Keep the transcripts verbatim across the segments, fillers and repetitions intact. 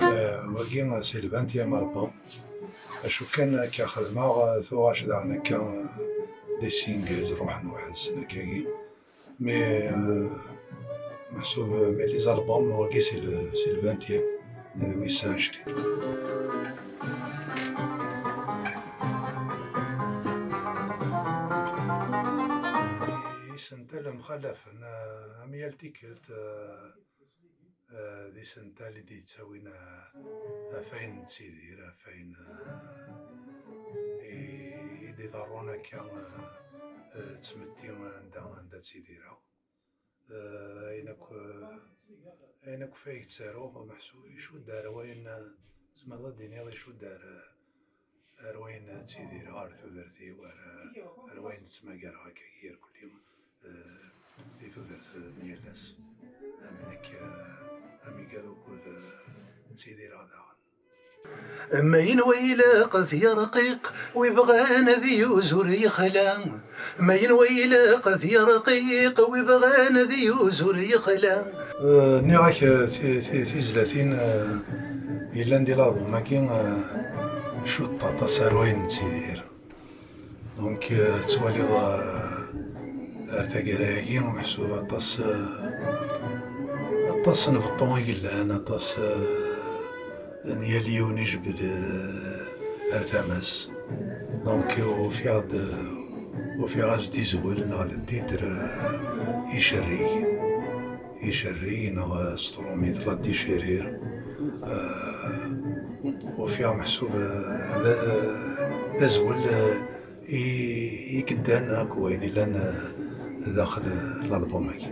Eh, wagi, c'est le vingtième album. Acu kan akka xedmeɣ, eh, tuɣac daɣen akka, eh, des singles ruḥen weḥd-sen akkagi. Mais, euh, meḥsub, mais les albums, wagi c'est le, c'est le vingtième, d wis ɛecrin. Isental mxalafen, euh, am yal tikkelt, euh, euh, d isental i d-yettawin, euh, ɣef wayen nettidir, ɣef wayen, euh, i, i d-iḍerrun akka, euh, euh, d tmetti anda, anda ttidireɣ. Eh, ayen akk, eh, ayen akk f ay yettaru, meḥsub icudd ar wayen, eh, tzemreḍ ad d-tiniḍ icudd ar, eh, ar wayen ttidireɣ, ar tudert-iw, ar, eh, ar wayen ttmagareɣ akka irkelli, eh, di tudert n yal ass. Am nekk, eh, am igad ukud, eh, ttidireɣ daɣen. Ma yenwa ilaq ad yerqiq, wi bɣan ad yuzur yexla. Ma yenwa ilaq ad yerqiq, wi bɣan ad yuzur yexla. Eh, nniɣ-ak, eh, ti-, ti-, tizlatin, eh, yellan di l'album-agi, eh, cuṭṭ aṭas ar wayen nettidir. Donc, euh, tettwaliḍ, euh, ar taggara-agi, meḥsub aṭas, euh, aṭas n beṭṭu i yellan, aṭas, euh, n yal yiwen ijbed, euh, ar tama-s. Donc, ufiɣ-d, ufiɣ-as-d izwel neɣ le titre, euh, Icerrig. Icerrig neɣ s trumit la déchirure. Euh, ufiɣ meḥsub, euh, d, d azwel, euh, i, i yeddan akk wayen yellan, euh, daxel, euh, l'album-agi.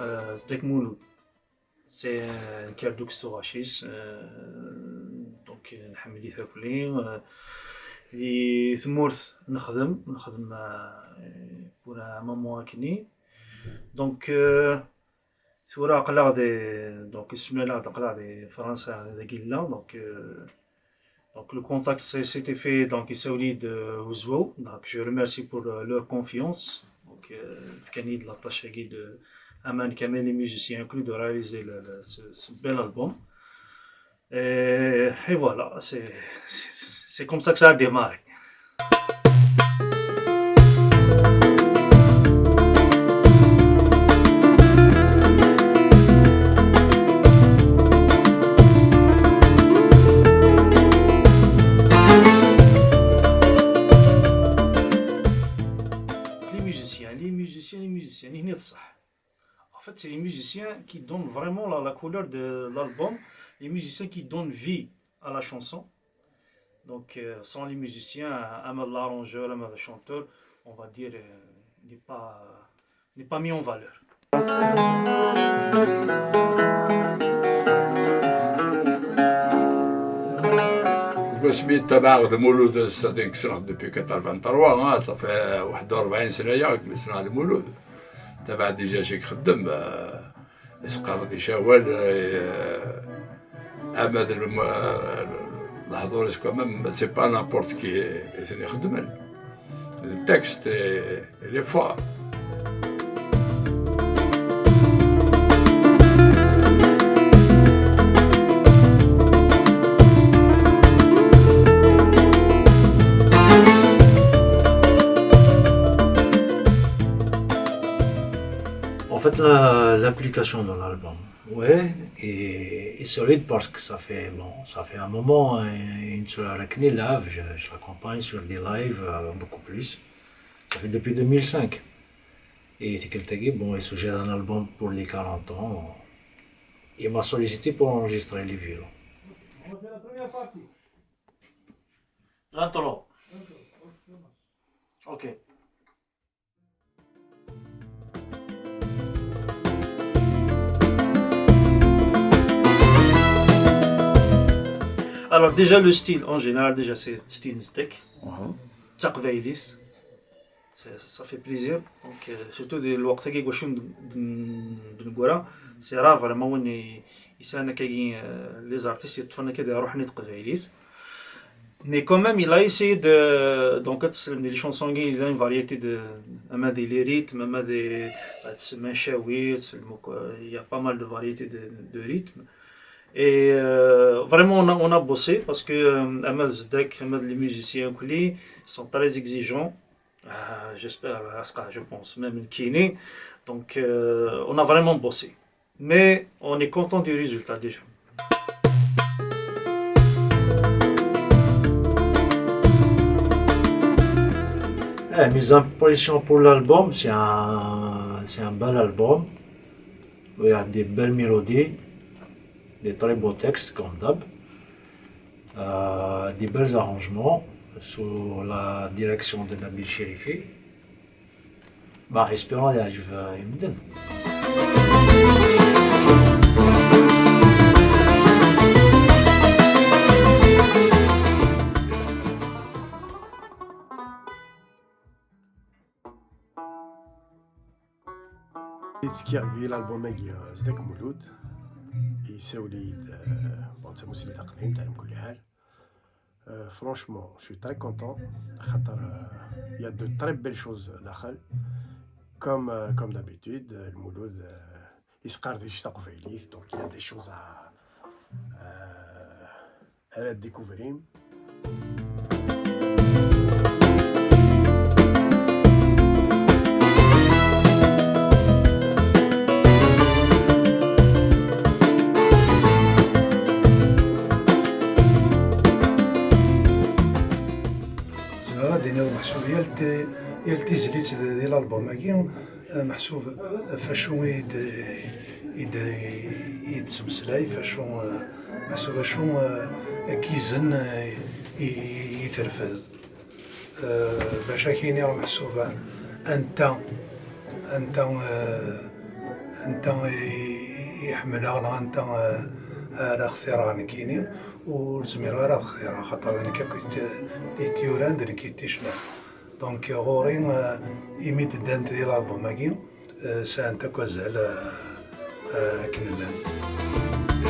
Euh, Zedek Mouloud. C'est, euh, Kerdouk Sourachis, euh, donc, euh, nḥemmel-it akk, euh, di tmurt nexdem, nexdem, euh, pour un moment akkenni. Donc, euh, tura aql-aɣ di, donc, isem-nneɣ aql-aɣ di Fransa, dagi nella, donc, euh, Donc le contact s'est, s'était fait, donc, i Saoulid, euh, Ouzouou. Donc je remercie pour, euh, leur confiance. Donc, euh, fkan-iyi-d la tâche-agi de, aman kamel les musiciens inclus, de réaliser le, le, ce, ce bel album. Et, et voilà, c'est, c'est, c'est comme ça que ça a démarré. Les musiciens, les musiciens, les musiciens, هنا الصح. En fait, c'est les musiciens qui donnent vraiment la, la couleur de l'album, les musiciens qui donnent vie à la chanson. Donc, euh, sans les musiciens, un, un arrangeur, un chanteur, on va dire, euh, n'est pas, n'est pas mis en valeur. Deg wasmi i ttabaɛeɣ d Mulud, c'est-à-dire que depuis quatre-vingt-trois, hein, ça fait واحد وأربعين سنة ياك، mais c'est Mulud. Ttabaɛeɣ déjà chez Kheddem, euh, Isqerdic awal, eh, ama d lem-, lehdur-is quand même, c'est pas n'importe qui i ten-ixeddmen. Le texte, eh, il est fort. En fait, la, l'implication dans l'album, ouais, est, est solide parce que ça fait, bon, ça fait un moment, hein, une seule avec Nilav, je, je l'accompagne sur des lives, euh, beaucoup plus. Ça fait depuis deux mille cinq. Et c'est quelqu'un qui, bon, est sujet d'un album pour les quarante ans. Il m'a sollicité pour enregistrer les violons. L'intro. Ok. Alors déjà le style en général, déjà c'est style Zedek, taqbaylit, c'est- ça fait plaisir. Donc euh, surtout de lwaqt-agi deg wacu d-neggra, c'est rare vraiment win yesɛan akkagi euh, les artistes yeṭṭfen akka di ṛṛuḥ-nni n teqbaylit. Mais quand même, il a essayé de. Donc, les chansons, il a une variété de. Même des les rythmes, même des. Il y a pas mal de variétés de, de rythmes. Et euh, vraiment, on a, on a bossé parce que euh, Ahmed Zedek, Ahmed, les musiciens, ils sont très exigeants. Euh, J'espère, je pense, même Kini. Donc, euh, on a vraiment bossé. Mais on est content du résultat déjà. Eh, mes impressions pour l'album, c'est un, c'est un bel album. Il y a des belles mélodies, des très beaux textes comme d'hab. Euh, des belles arrangements sous la direction de Nabil Chérifi. Bah, espérons ad yeɛǧeb i medden. Ttekkiɣ di l'album-agi Zedek Mulud, yessawel-iyi-d, eh, bon, d tamussni taqdimt, ɛla kulli ḥal. Euh, franchement, je suis très content, خاطر, euh, il y a de très belles choses daxel. Comme, euh, comme d'habitude, euh, Lmulud, euh, yesqerdec taqbaylit, donc il y a des choses à, euh, à découvrir. Zemreɣ ad d-iniɣ meḥsub yal ti- yal tizlit d- di l'album-agi, eh, meḥsub ɣef wacu i d- i d- i d-tettmeslay, ɣef wacu, eh, meḥsub acu, eh, i k-izen, eh, i i terfed. Eh, bac ad k-iniɣ meḥsub anta anta, eh, anta i i ḥemmleɣ neɣ anta, eh, ara xtireɣ nekkini, ur zmireɣ ara ad xtireɣ, xaṭer d nekk akk i t- i t-yuran, d nekk i t-icnan. Donc ɣur-i, eh, imi d-ddant di l'album-agi, eh, sɛant akk azal, eh, eh, akken llant.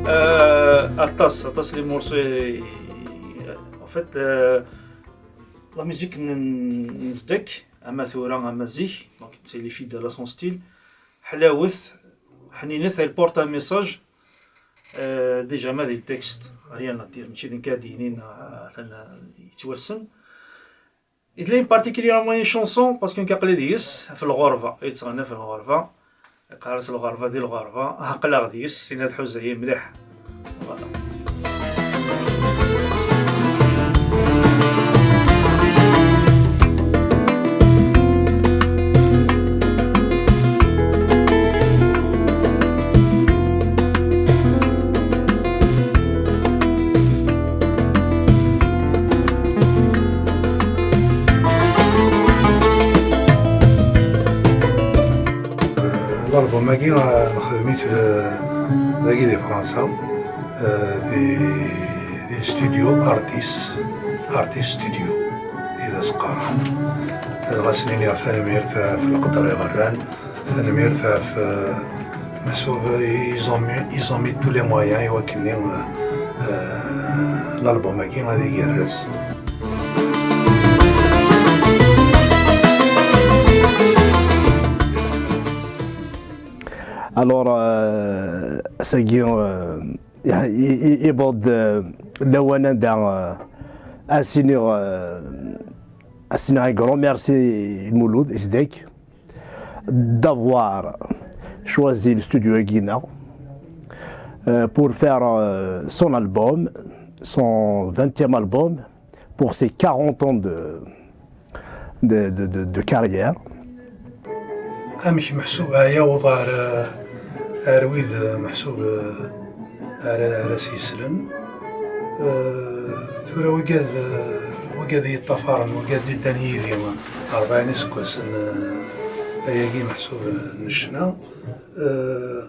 Euh, aṭas, aṭas les morceaux. En fait, euh, la musique n n Zedek, ama tura ama zik, donc tettili fidèle à son style. Ḥlawet, ḥninet, elle porte un message. Euh, déjà ma d le texte, rien à dire, mačči d nekk ad d-yinin, euh, atan, euh, yettwassen. Il y a particulièrement une chanson, parce que aql-i deg-s, ɣef lɣerba, yettɣenni ɣef lɣerba. Yeqqar-as lɣerba di lɣerba, aql-aɣ deg-s, tinna tḥuza-yi mliḥ. Voilà. L'album-agi, eh, nexdem-it, eh, dagi di Fransa, eh, di, di studio Artis, Artis Studio, i d as-qqaren. Eh, ɣas nini tanemmirt, eh, ɣef leqder i ɣ-rran, tanemmirt ɣef, eh, meḥsub, eh, ils ont mis, ils ont mis tous les moyens i wakken-nni, eh, eh, l'album-agi ad igerrez. Alors, euh, ass-agi, euh, i- i- i- iwweḍ-d, euh, lawan anda, euh, ad s-iniɣ, euh, ad s-iniɣ un grand merci i Mulud, i Zedek, d'avoir choisi le studio-agi-nneɣ, euh, pour faire, euh, son album, son vingtième album, pour ses quarante ans de, de, de, de, de carrière. Amek meḥsub ad yaweḍ ɣer, eh, Ar wid, eh, meḥsub, eh, ara, ara s-yeslen, eh, tura wigad, eh, wigad yeṭṭafaren, wigad d-iddan yid-i rebɛin iseggasen, eh, ayagi meḥsub, eh, n ccna, eh,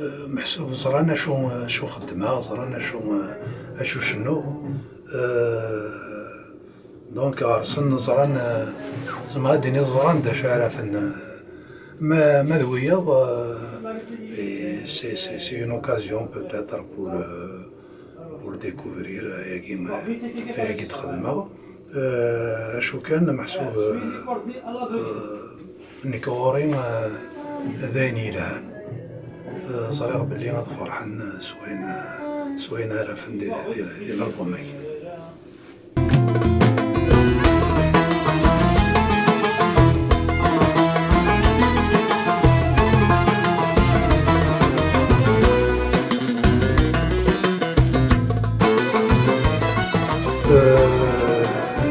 eh, meḥsub ẓran acu, acu xeddmeɣ, ẓran acu, eh, acu cennuɣ. Eh, donc ɣer-sen ẓran, eh, zemreɣ ad d-iniɣ ẓran d acu ara fen. Ma, ma d wiyaḍ, euh, et c'est, c'est, c'est une occasion peut-être pour, euh, pour découvrir ayagi, ayagi d-xedmeɣ. Euh, acu kan, meḥsub, euh, euh, nekk ɣur-i, euh, d ayen yelhan. Euh, ẓriɣ belli ad ferḥen, euh, s wayen, euh, s wayen ara fen di, di, di l'album-agi. Euh,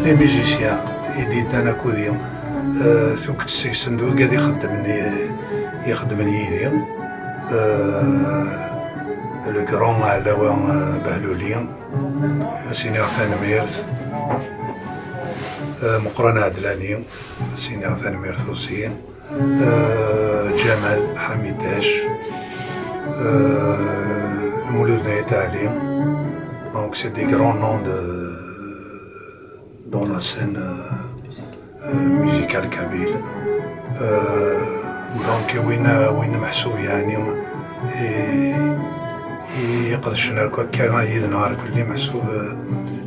les musiciens i d-yeddan akudi, euh, tuget seg-sen d wigad ixeddmen, ixeddmen yid-i, euh, le grand Ɛlawa, euh, Behluli, ad s-iniɣ tanemmirt. Euh, Meqqran Ɛedlani, ad s-iniɣ tanemmirt aussi. Euh, Ǧamal Ḥamidac, euh, Lmulud n Ayt Ɛli. Donc c'est des grands noms de, dans la scène, euh, euh, musicale kabyle. Euh, donc win, win meḥsub yeɛni i, i iqedcen akk akka yid-neɣ ar kulli, meḥsub, euh,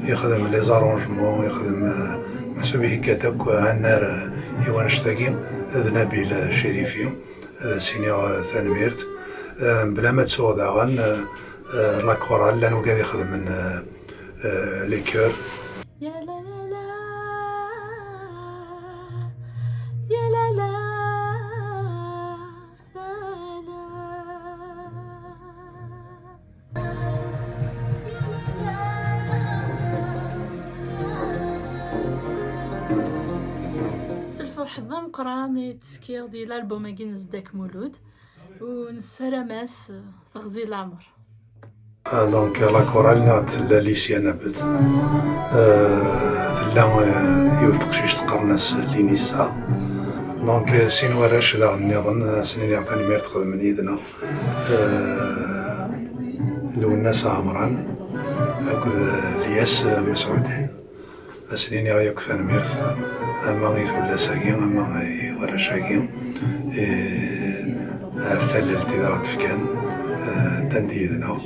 yexdem les arrangements, yexdem, euh, meḥsub ihegga-d akk annar, euh, i wanect-agi, d Nabil Cirifi. Ad as-iniɣ, euh, tanemmirt. Euh, mebla ma ttuɣ daɣen, euh, euh, la chorale, llan wigad ixedmen, euh, euh, les chœurs. Ya la la la, ya la la, la la. S lferḥ d ameqqran i ttekkiɣ di l'album-agi n Zeddak Mulud, u nessaram-as, eh, teɣzi leɛmer. Ah, donc, la chorale-nneɣ tella Lycée Nabet. Euh, tella, euh, yiwet teqcict qqaren-as Linisa. Donc, euh, sin warrac daɣen nniḍen, ad sen-iniɣ tanemmirt xedmen yid-neɣ. Euh, Lwennas Ɛemran akked Lyas Mesɛudi. Ad sen-iniɣ yakk tanemmirt, ama i tullas-agi, ama i warrac-agi, eh, ɣef tallelt i d aɣ-d-fkan, eh, ddan-d yid-neɣ.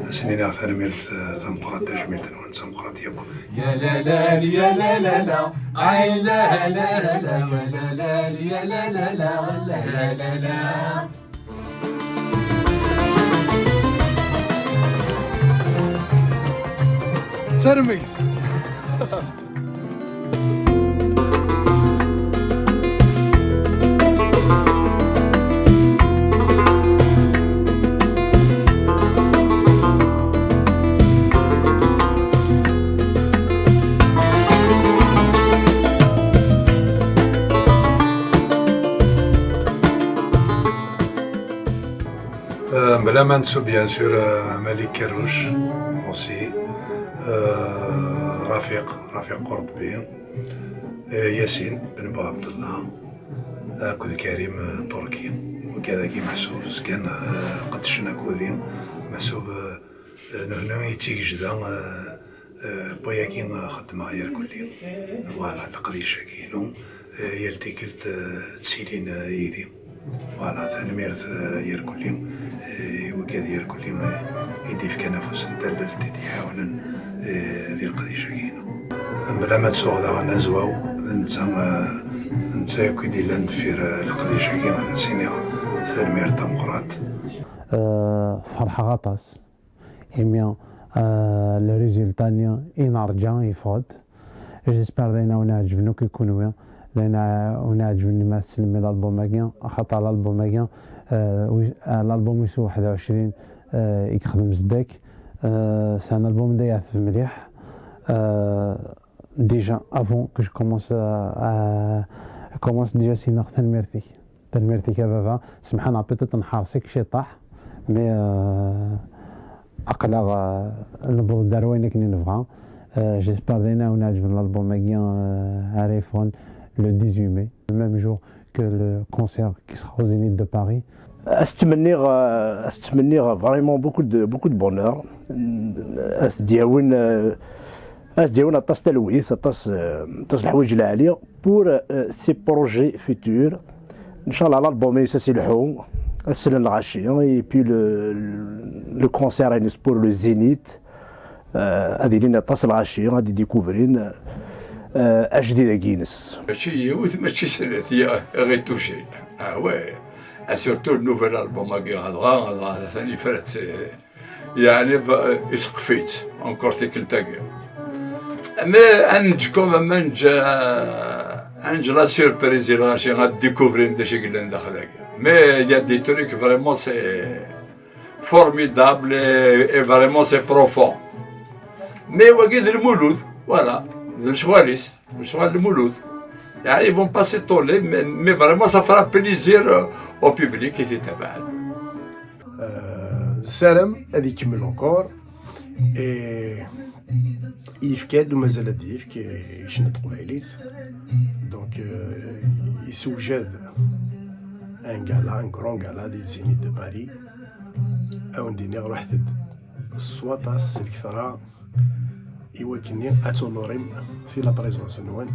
Ad sen-iniɣ tanemmirt, eh, tameqqrant, tajmilt-nwen d tameqqrant yakk. Ya la la, ya la la la, ay la la la la, wa la la, ya la la la, la la la. Termeg. Euh, mebla ma nettu, bien sûr, euh, Malik Kerrouche aussi, euh, Rafiq, Rafiq Qurṭbi, euh, Yasin Ben Bouabdallah, akked Karim, euh, Turki, wigad-agi meḥsub zgan, euh, qeddcen akudi, meḥsub, euh, euh, nehna i d tigejda, euh, euh, n wayagi, euh, xeddmeɣ irkelli. Voilà, leqdic-agi-inu, euh, yal tikkelt, euh, ttilin, euh, yid-i. Voilà, tanemmirt, euh, irkelli, euh, i wigad irkelli, euh, i d-ifkan afus n tallelt, i d-iɛawnen, euh, di leqdic-agi-inu. Mebla ma ttuɣ daɣen Azwaw, d netta, euh, d netta yakk i d-illan deffir, euh, leqdic-agi, ad as-iniɣ tanemmirt tameqqrant. Euh, ferḥeɣ aṭas. Imi, euh, le résultat-nni i nerǧa yeffeɣ-d. J'espère d ayen a wen-iɛeǧben akk i kunwi, d ayen a wen-iɛeǧben imi ad teslem i l'album-agi, axaṭer l'album-agi, euh, wi-, euh, l'album wis waḥed u ɛecrin, euh, i yexdem Zeddak, euh, c'est un album d ayeɛteb mliḥ. Euh, déjà, avant que je commence, euh, à, commence déjà s-iniɣ tanemmirt-ik. Tanemmirt-ik a baba. Semḥan peut-être nḥerṣ-ik ciṭaḥ, mais euh, aql-aɣ euh, newweḍ-d ar wayen akken i nebɣa. Euh, j'espère dayen ad wen-iɛǧeb l'album-agi euh, ara yeffɣen le dix-huit mai, le même jour que le concert qui sera au Zénith de Paris. As-ttmenniɣ, euh, as-ttmenniɣ vraiment beaucoup de, beaucoup de bonheur. As-d-yawin, euh, as-d-yawin aṭas talwit, aṭas, euh, aṭas leḥwayeǧ lɛali pour euh, ses projets futurs. Inchallah, l'album-is ad s-ilḥu ass n lɣaci, et puis le, le, le concert-ines pour le Zénith. Euh, ad ilin aṭas lɣaci, ad idikuvrin euh, ajdid-agi-ines. Mačči yiwet, mačči snat, i, i ɣ-itucin. Ah ouais. Ah, surtout le nouvel album-agi, dɣa, dɣa, atan yefra-tt, yeɛni, va-, iseqf-itt, encore tikkelt-agi. Mais ad neǧǧ quand même, ad neǧǧ, ad neǧǧ la surprise i lɣaci, ad découvrin d acu i yellan daxel-agi. Mais il y a des trucs vraiment, c'est formidable et, et vraiment c'est profond. Mais wagi d lmulud, voilà, d lecɣal-is, lecɣal lmulud. Yeɛni, ils vont pas s'étonner, mais, mais vraiment ça fera plaisir euh, au public qui t'étabal. Nessaram ad ikemmel encore et yefka-d u mazal ad d-yefk icna teqbaylit. Donc euh, yessewjad un gala, un grand gala di Zénith de Paris. Ad wen-d-iniɣ ruḥet-d s waṭas, s lketṛa, i wakken ad tunurim si la présence-nwen.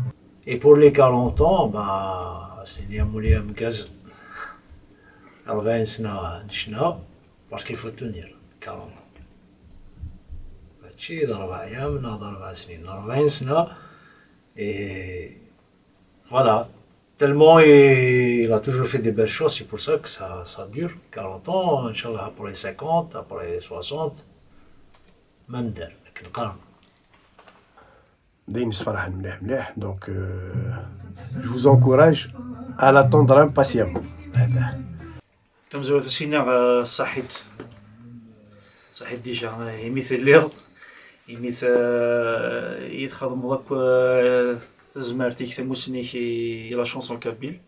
Et pour les quarante ans, ben, c'est-à-dire amulli ameggaz, rebɛin sna n ccna, parce qu'il faut tenir quarante ans. Mačči d rebɛa ayyam neɣ d rebɛa snin, rebɛin sna, et voilà. Tellement il a toujours fait des belles choses, c'est pour ça que ça, ça dure quarante ans, Inch'Allah, après cinquante, après soixante, ma nder, akken qqaren. D ayen yesferḥen mliḥ mliḥ, donc euh, je vous encourage à l'attendre impatiemment. Tamezwarut ad s-iniɣ euh, ṣaḥit. Ṣaḥit déjà, euh, imi telliḍ, imi t- euh, i txedmeḍ akk euh, tazmert-ik, tamussni-k i, i la chanson kabyle.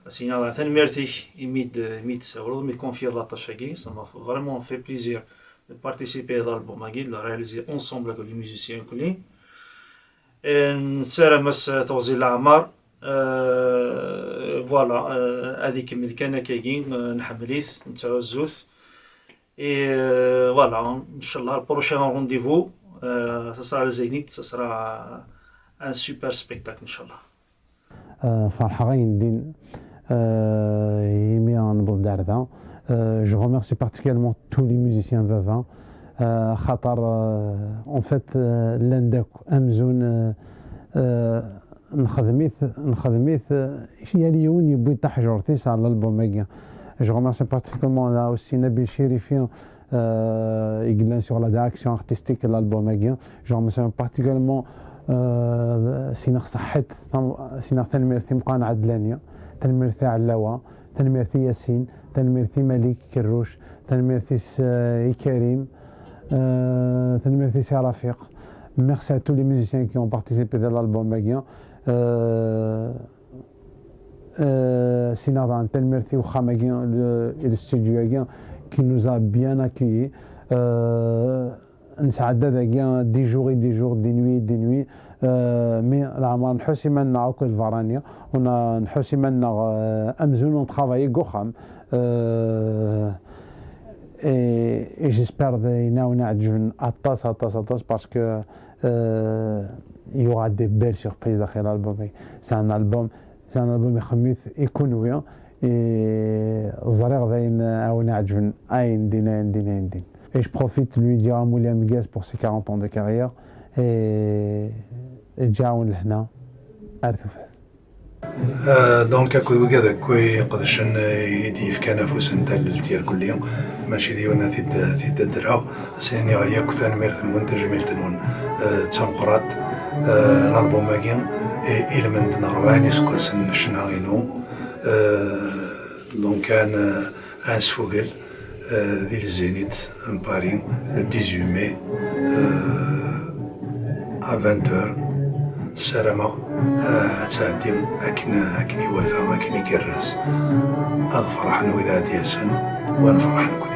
As-iniɣ tanemmirt-ik imi d imi d-tessawleḍ, imi d-confiyeḍ la tâche-agi, ça m'a vraiment fait plaisir de participer à l'album-agi, de le réaliser ensemble avec les musiciens ukli. Nessaram-as teɣzi n leɛmer. Voilà, ad ikemmel kan akkagi, nḥemmel-it, nettɛuzzu-t. Et euh, voilà, Inch'Allah, le prochain rendez-vous, euh, ça sera le Zénith, ça sera un super spectacle, Inch'Allah. Ferḥeɣ ayendin imi newweḍ-d ar da. Je remercie particulièrement tous les musiciens Vava, xaṭer en fait llan-d akk amzun nxedm-it, nxedm-it, yal yiwen yewwi taḥjurt-is ar l'album-agi. Je remercie particulièrement là aussi Nabil Chérifi, euh, i yellan sur la direction artistique n l'album-agi. Je remercie particulièrement euh, sinaɣ ṣaḥḥit, sinaɣ tanemmirt i Meqqran Ɛedlani, tanemmirt i Ɛellawa, tanemmirt i Yasin, tanemmirt i Malik Kerruc, tanemmirt i Karim, euh, tanemmirt i Si Rafiq. Merci à tous les musiciens qui ont participé à l'album-agi. Euh, Sinaɣ daɣen tanemmirt i uxxam-agi, le studio-agi, qui nous a bien accueillis. Nesɛedda dagi des jours et des jours, des nuits et des nuits, mais leɛmer nḥuss iman-nneɣ akk d lbarani, u nḥuss iman-nneɣ amzun on travaille deg uxxam. Et j'espère dayen ad wen-iɛǧben aṭas, aṭas, aṭas, parce que euh, il y aura des belles surprises daxel l'album. C'est un album, c'est un album ixemmem-it i kunwi, et ẓriɣ dayen ad wen-iɛǧben ayendin, ayendin, ayendin. Et je profite de lui dire amulli ameggaz pour ses quarante ans de carrière, et ǧǧiɣ-awen lehna ar tufat. Donc akked wigad akk iqedcen i d-yefkan afus n tallelt irkelli, mačči d yiwen ad t-id-ddreɣ, ad sen-iniɣ yakk tanemmirt-nwen, tajmilt-nwen d tameqqrant. L'album-agi ilmend n rebɛin iseggasen n ccna-inu, donc ad nesfugel di le Zénith n Paris le dix-huit mai à vingt heures. Ssarameɣ, ah, ad tɛeddi akken, akken iwata, akken igerrez. Ad ferḥen wid ara d-yasen, u ad nefreḥ nekkni.